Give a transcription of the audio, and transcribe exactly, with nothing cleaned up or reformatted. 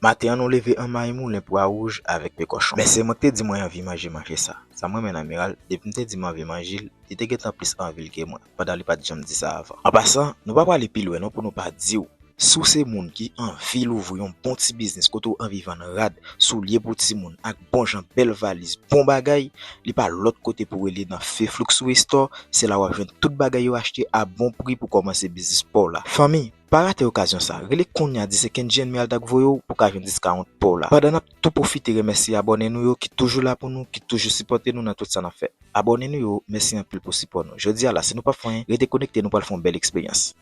Maten an nou leve an may moulen pwa wouj avèk pe kòchon. Men se mwen ki te di mwen anvi manje manje sa. Sa m renmen nan Miral, depi m te di m anvi manje l, li te gentan plis anvi l ke mwen, pandan li pa t janm di sa avan. An pasan, nou pa prale pi lwen non pou nou pa di w, si w se moun ki anvi louvri yon bon ti biznis kote w anvi vann rad, soulye pou timoun ak bon jan bèl valiz, bon bagay, li pa lòt kote pou w rele nan Fefluk Sou Store, se la w ap jwenn tout bagay yo achte a bon pri pou kòmanse biznis pa w la. Fanmi, pa rate okazyon sa. Rele kounye a, di se Kendji and Miral t ap voye w pou w ka jwenn diskawont pa w la. Pandan n ap tou pwofite remèsye abòne nou yo ki toujou la pou nou, ki toujou sipòte nou nan tout sa n ap fè. Abòne nou yo, mèsi anpil pou sipò nou. Jodi a la, si nou p ap fè anyen, rete konekte, nou pral fè yon bèl eksperyans.